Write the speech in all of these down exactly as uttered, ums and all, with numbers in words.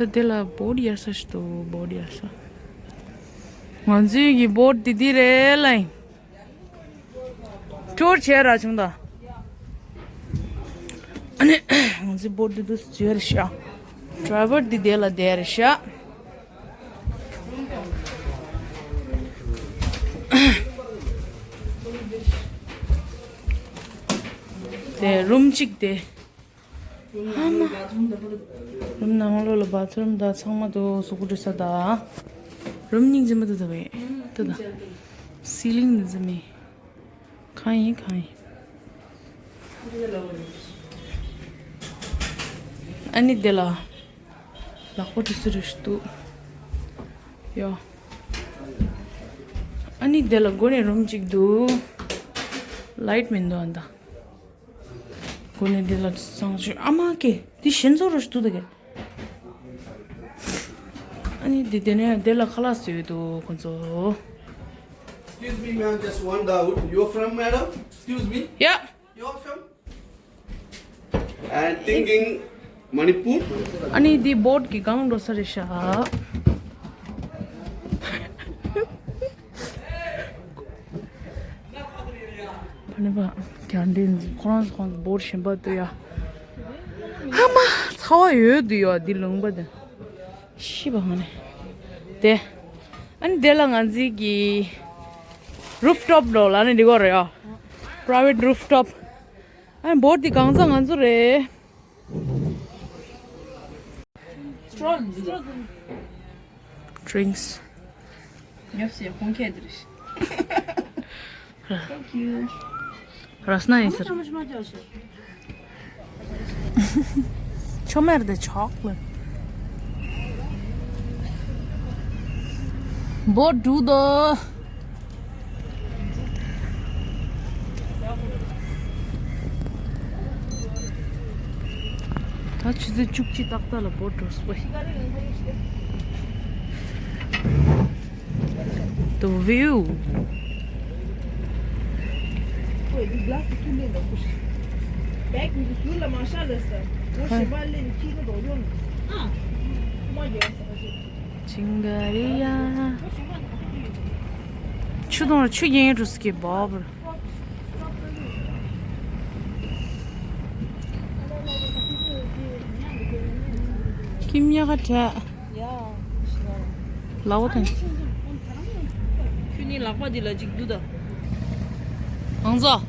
དེ་ལ་བོཊ་ཡར་ས་ཞིག་འདུག་བོཊ་ཡར་ས། ང་ཚོའི་གི་བོཊ་འདི་འདི་རེད་ལ། ཊུར་བྱས་ར་བྱུང་ད། ཨ་ནི་ང་ཚོའི་བོཊ་འདི་འདུག་ཟེར་ཤག་ཌ་རའི་ཝར་འདི་དེ་ལ་བསྡད་རེད་ཤག་དེ་རུམ་གཅིག་དེ། ཨ་མ། རུམ་ནང་ལོགས་ལ་བཱ་ཐི་རུམ་དང་ཚང་མ་འདུག་གཟུགས་པོ་འཁྲུ་ས་དང་། རུམ་སྙིང་རྗེ་མོ་འདུག་ད་བས། ད་ད། སི་ལིང་འདི་ཚོ་མེད། གང་ཡིན་གང་ཡིན། ཨ་ནི་དེ་ལ། ལག་པ་འཁྲུ་ས་རེ་ཞིག་འདུག་ཡོ། ཨ་ནི་དེ་ལ་སྒོ་ནས་རུམ་གཅིག་འདུག་ལའིཊ་མི་འདུག་ཨ་ད། སྒོ་ནས་འདི་ལ་གསང་སྤྱོད་ཨ་མ་ཀེ། འདི་ཞེན་ཚོ་རུ་ཞིག་འདུག་ད་ཀེ། ཨ་ནི་འདི་དེ་ནས་འདི་ལ་ཁ་ལག་བཟོས་འདུག་ཁོ་ཚོ། Excuse me, ma'am, just one doubt. You're from, madam? Excuse me? Yeah. You're from? And thinking Manipur? ཨ་ནི་འདི་བོཊ་གི་སྒང་འགྲོ་ས་རེད་ཤག་ཕ་ནི་པ་གྱང་འདི་ཁོ་རང་ཁོང་བོཊ་གཞན་པ་འདུག་ཡ། ཨ་མ་ཚ་བ་ཡོད་འདུག་ཡ་འདི་ལུང་པ་འདི། ཤི་བ་ཧ་ནི། དེ། ཨ་ནི་དེ་ལ་ང་ཚོའི་གི་རུབ་ཊོབ་འགྲོ་ལ་ནི་འདི་གོ་རེད་ཡ། པ་རའི་ཝེཊ་རུབ་ཊོབ། ཨ་ནི་བོཊ་འདི་གང་ཚང་ང་ཚོ་རེད། སི་ཊོལ་འདི། ཌི་རིང་ཀིས། ཉོབ་སེ་ཁོང་ཁྱེད་འདིར། Thank you. ར་སྣ་ཡིན་ཟེར། ཆོ་མེར་དེ་ཆོག་ལ། བོཊ་འགྲོ་དོ། ད་ཆུ་ཚོད་བཅུ་གཅིག་ཏག་ཏག་ལ་བོཊ་འགྲོ་སྲིད་པ། The view. ཆིང་ག་རི་ཡ། ཆུ་དང་ཆུ་རྒྱན་རུ་སྐྱེ་བབ། ཁྱིམ་ཉག་ག་བྲལ། ལའོ་དང་། ཁྱོད་གཉིས་ལག་པ་འདི་ལ་ཅིག་འདུག་ད། ཨང་ཟོ།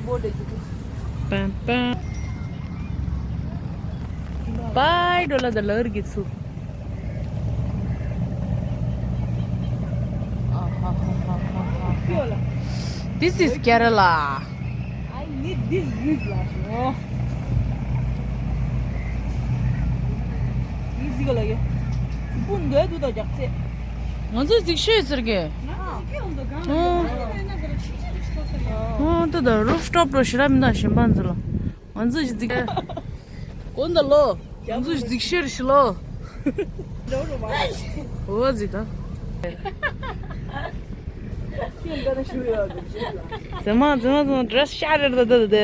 པན་པན། བའི་འགྲོ་ལ་ད་ལར་གི་ཚུ། This is Kerala. I need this views ལ་ཞོ། Easy ག་ལ་ཡོད། སྤུན་འདོད་དུ་ད་རྒྱག་ཚེ། ང་ཚོ་གཟིགས་ཤོད་ཟེར་གི། ང་ཚོ་གཟིགས་ཤོད་འདུག་གང་ལ་ཡོད། ཨོ་ད་ད་རུབ་ཊོབ་འགྲོ་ཞེ་དྲག་མི་འདུག་གཞན་པ་ཚོ་ལ། ང་ཚོ་གཟིགས། གོ་འདི་ལོ། ང་ཚོ་གཟིགས་ཤེར་ཞིག་ལོ། འོ་ཟིག་ད། ཟེ་མ་ཟེ་མ་ཟེ་མ་ཌི་རེ་སི་ཤ་རེ་ད་ད་ད།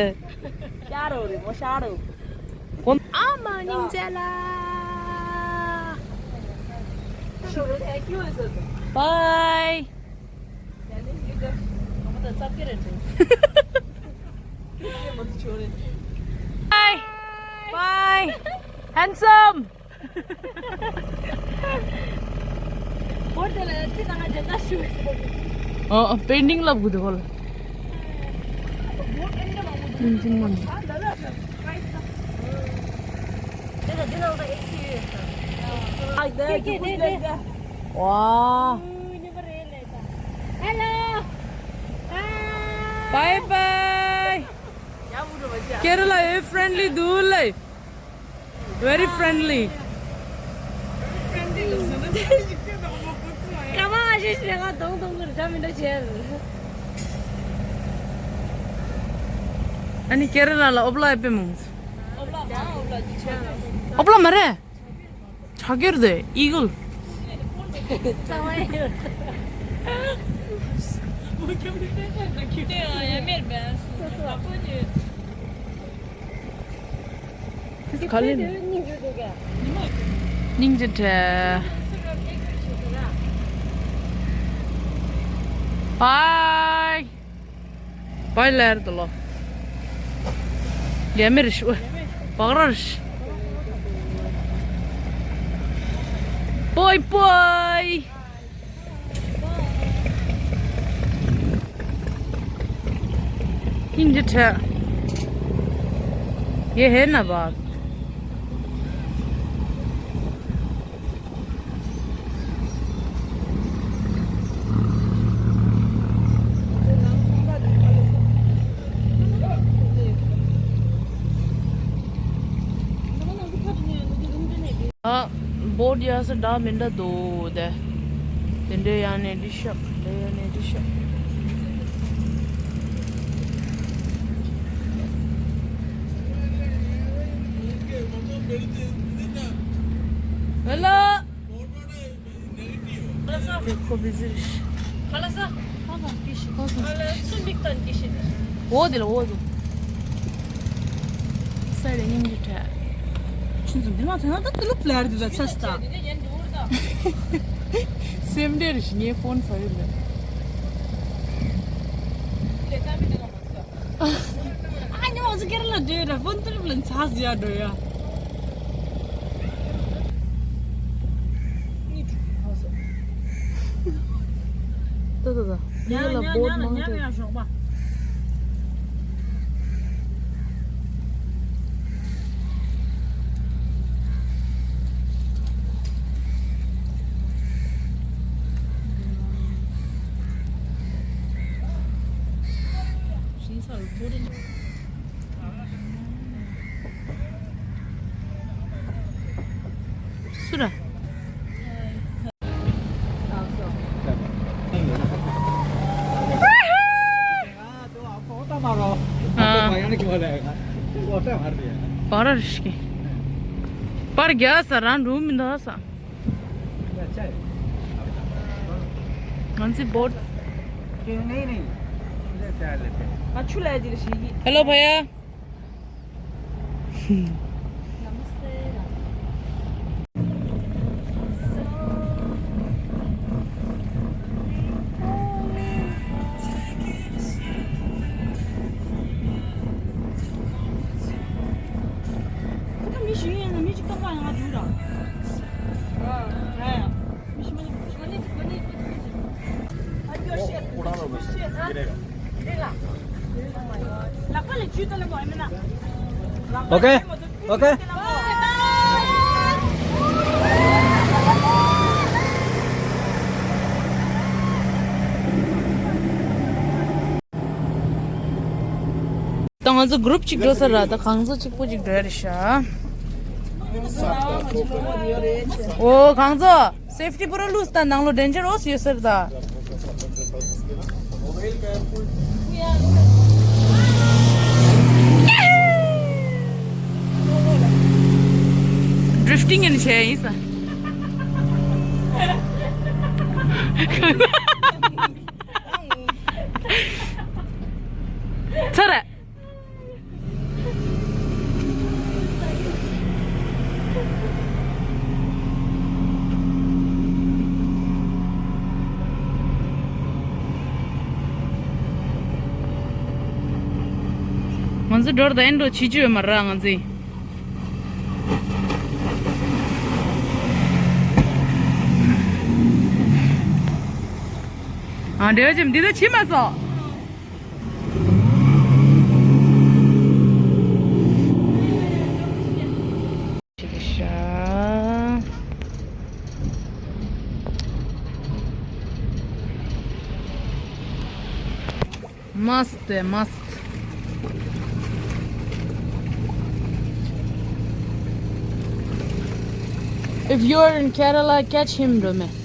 ཤ་རོ་རེ་མོ་ཤ་རོ། གོ། ཨ་མ་སྙིང་རྗེ་ལ། བའི། Hi. Bye. Handsome. ཨོ། པེན་ཊིང་ལབ་དགོས་འདུག་གོ་ལ། པེན་ཊིང་མ་འདུག་ཨ། དེ་དེ་དེ། ཝ། Hello. Bye bye. Kerala is friendly, do like. Very friendly. ཨ་ནི་ཀེ་ར་ལ་ལ་ཨོབ་ལ་ཨེ་པེ་མོང་། ཨོབ་ལ་མ་རེད། ཆ་གེར་དེ་ཨི་གལ། ག་ལེ། སྙིང་རྗེ་བྲལ། བའི། བའི་ལེར་དུ་ལོ། ཡ་མེར་ཤུ། བག་རར་ཤུ། པོའི་པོའི། སྙིང་རྗེ་བྲལ། ཡེ་ཧེ་ན་བག་ཨ། བོད་ཡ་ས་འདྲ་མི་འདྲ་འདུག་དེ། དེ་འདྲའི་ཡང་ནས་འདི་ཤག་དེ་ཡང་ནས་འདི་ཤག་ཨ་ལ། ཁོ་བི་ཟི་རེད། ཁ་ལག་ཟ། ཁོ་ཚོ་ཀི་ཤི། ཁོ་ཚོ་ཨ་ལ་ཚུ་མིག་ཏོན་ཀི་ཤི། འོ་དེ་ལ་འོ་དེ། ས་རེ་སྙིང་རྗེ་བྲལ། ཁྱོད་ཚོ་འདི་མ་ཐོན་ན་ད་ཏི་ལུ་པླེར་དུ་ད་ཚ་སི་ད། སེམས་འདྲེར་ཞིག་ངའི་ཕོན་ཚ་ཡོད་ལ། ཨ་ཉི་མ་ཚོ་ཀེར་ལ་འདྲེ་ར་ཕོན་ཏི་ལུ་པླེན་ཚ་ཟི་ཡ་འགྲོ་ཡ། ཏོ་ཏོ་ཏོ། ཡ་ལ་བོད་མང་ཏོ། སུ་ར། ཨ། པར་རིས་ཀྱི། པར་རྒྱག་ས་རང་འགྲོ་མི་འདུག་ས། ང་ཚོའི་བོད། ཧེ་ལོ་ཕ་ཡ། ཁོ་ཚོ་མི་ཞིག་ཡིན་ན་མི་གཅིག་རྟོག་པ་ཡང་འདུག་ར། ཡ་ཡ། མི་ཞིག་མ་ཡིན། ཨོ་ཁེ། ཨོ་ཁེ། ད་ང་ཚོ་གུ་རུབ་གཅིག་འགྲོ་ས་ར། ད་གང་ཚོ་གཅིག་པོ་གཅིག་འགྲོ་ཡ་རེད་ཤག་ཨོ་གང་ཚོ། སེབ་ཊི་པུ་ར་ལུས་ད། ནང་ལོ་ཌེན་ཇར་ཨོས་ཡོད་ཟེར་ད། ཌྲིཕ་ཊིང་ཡིན་བྱས་ཡིན་ས། ཚར། ང་ཚོ་འགྲོ་ད་ཡིན་འགྲོ་བྱེད་རྒྱུ་ཡོད་མ་རེད་ང་ཚོས། ཨ་འདྲེ་བ་ཅིམ་འདི་ད་ཕྱི་མ་སོ། Must, must. If you're in Kerala, catch him, འགྲོ་མེད།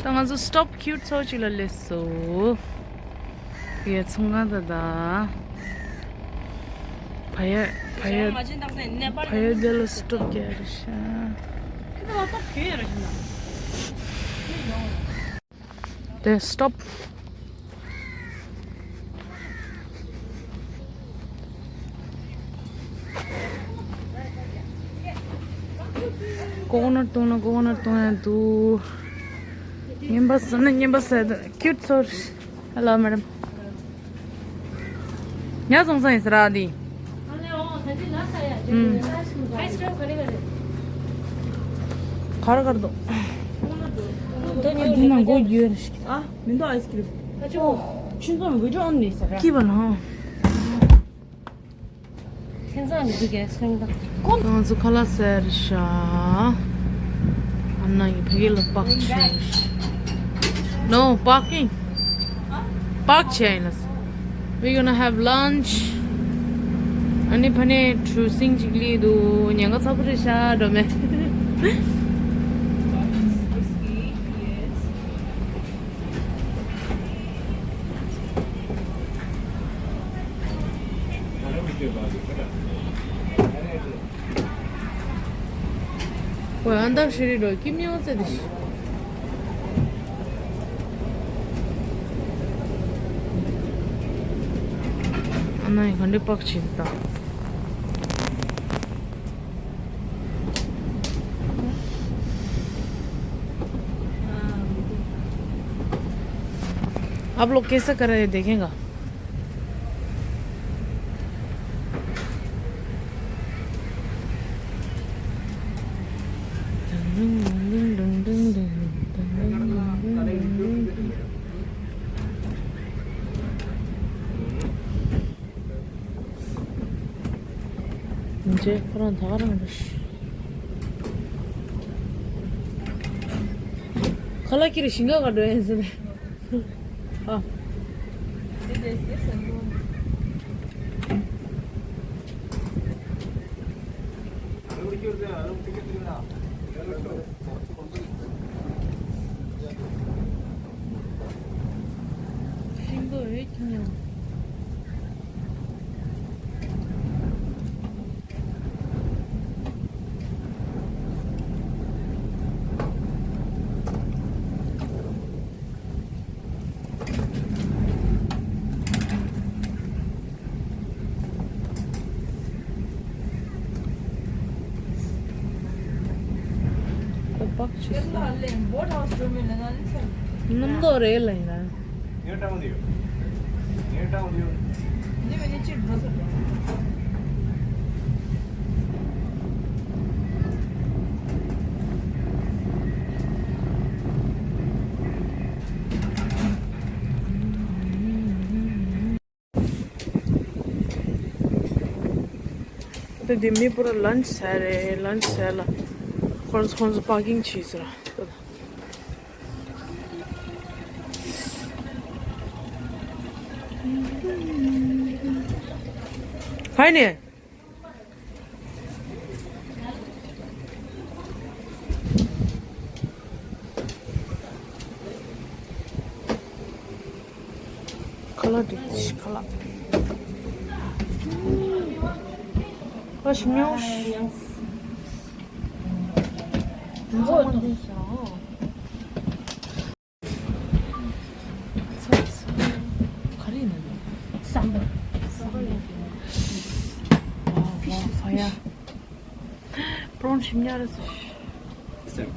ད་ང་ཚོ་སི་ཊོབ་ཁྱུ་ཚོ་ཅིག་ལ་སླེབས་སོང་། ཡ་ཚོང་ཁང་ད་ད། ཕ་ཡ་ཕ་ཡ་ཕ་ཡ་དེ་ལ་སི་ཊོབ་རྒྱག་རེད་ཤག་དེ་སི་ཊོབ། ཀོ་ཀོ་ནཊ་བཏུང་ན་ཀོ་ཀོ་ནཊ་བཏུང་ཡ་འདུག་རྔན་པ་ཟ་ན་རྔན་པ་ཟ་ཡ་འདུག་ཁིའུཊ་སོར། Hello, madam. ཉ་ཚོང་ས་ཡིན་ཟེར་ར་འདི། ཨུམ། གར་གར་འདུག་འདི་ནང་སྒོ་ཡོད་རེད་ཤག་ཨ། མི་འདུག་ཨའི་སི་ཀྲིམ། ཨ་ཅོ། ཁྱིམ་ཚང་བི་ཌིའོ་ཨོན་ནས་ཟེར་ར། སྐྱིད་པ་ལ། ཁྱིམ་ཚང་གི་གཟུགས་ཀྱི་སེམས་དང་། ང་ཚོ་ཁ་ལག་ཟས་རེད་ཤག་ཨ་ནི་ཡི་ཕ་གི་ལ་པག་ཆེ་རེད་ཤག No parking. པག་ཆེ་ཡིན་ལ། We're gonna have lunch. ཨ་ནི་ཕ་ནས་གྲུ་གཟིངས་གཅིག་ལི་འདུག་ཉེན་ཁ་ཚ་པོ་རེད་ཤག་འགྲོ་མེད། ཨོ་ཨན་དར་ཤི་རི་རོ་ཀི་མྱོང་ཚེ་དེ་ཤི། ཨ་ན་ཡི་ག་འདྲེ་པག་ཆེ་ད། आप लोग कैसा कर रहे हैं, देखेगा। འཇེ་ཁོ་རང་ད་ག་རང་རེད། ཁ་ལག་ཁྱེར་ཞིང་ཁ་ག་འགྲོ་ཡིན་ཟེར་ནས། ཨ། ཤིང་ཏོག་འོད་ཀྱི་མྱོང་། ཁོ་པག་ཆུ་སོང་། སྣུམ་མདོག་རེད་ལ་ཡིན་ན། ད་འདི་མི་པུ་ར་ལན་ཆི་ཟ་རེད། ལན་ཆི་ཟ་ལ་ཁོ་རང་ཚོ་ཁོ་རང་ཚོ་པར་ཀིང་བྱས་ཟེར། ཧའི་ནས། ཁ་ལག་འདི་ཁ་ལག་ཨ་ཞིམ་ཉོ། ག་རེ་ཡིན་ན། སམ་བར། སམ་བར། ཝའོ་ཝའོ་ཕ་ཡ། པྲོན་ཞིམ་ཉ་རེད་ཟེར།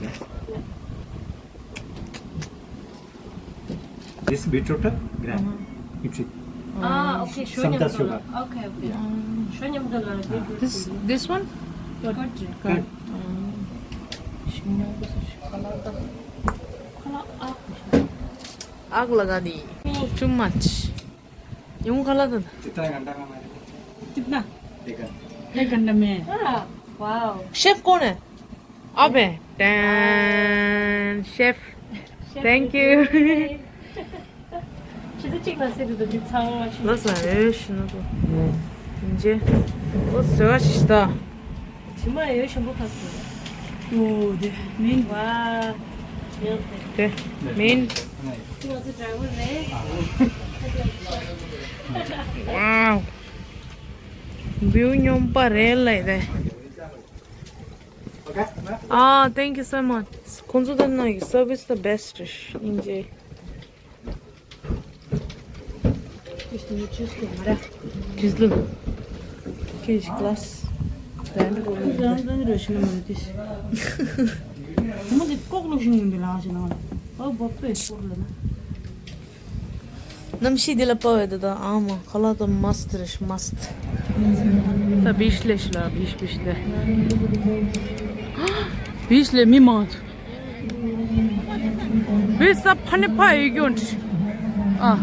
This beetroot, gram. It's it. Ah, okay. Samta sugar. Okay, okay. This, this one? Good. Good. ཞིམ་ཉ་རེད་ཟེར། ཁ་ལག་ད། ཁ་ལག་ཨ། आग लगा दी। Too much। ཡོང་ཁ་ལག་ད། कितना घंटा का मैंने? कितना? एक घंटा। एक घंटा में। हाँ। वाओ। शेफ कौन है? आप हैं। Tan. Chef. Thank you। ཆུ་ཚོད་གཅིག་ལ་ཟེར་དུས་ད་འདི་ཚང་མ་ཆུ། ལ་ཟ་ཡོད་ཤི་ན་དུ། ཡིན་ཅེ། ཨོ་ཟེར་བ་ཞིག་ད། ཇི་མ་ཡོད་ཞིམ་པོ་ཁ་སོ། ཨོ་དེ་མིན། ཝ། དེ་མིན། ང་ཚོ་ཌ་རའི་ཝར་རེད། ཝའོ། བིའུ་སྙོམས་པ་རེད་ལེ་དེ། Ah, thank you so much. ཁོང་ཚོ་ད་ནང་གི་service the best རེད་ཤི་ཡིན་ཅེ། Juice ལ། Juice ལ། Juice glass. རང་དོན་རེ་ཞིག་ནི་མ་རེད་དེ། ཁོ་མོ་དེ་ལྐོག་ལོག་ཞིག་ཡིན་པའི་ལག་ཞིག་ནང་ལ། ཨོ་བོ་པེ་སྐོར་ལ་ན། གནམ་གཤིས་འདི་ལ་དཔའ་བོ་ད་ད་ཨ་མ་ཁ་ལག་ད་མ་སྟེ་རེ་མ་སྟེ། ད་བིས་ལེ་ཤི་ལ་བིས་བིས་ལེ། བིས་ལེ་མི་མང་། བིས་ས་ཕ་ནི་ཕ་ཡི་གྱོན་ཨ།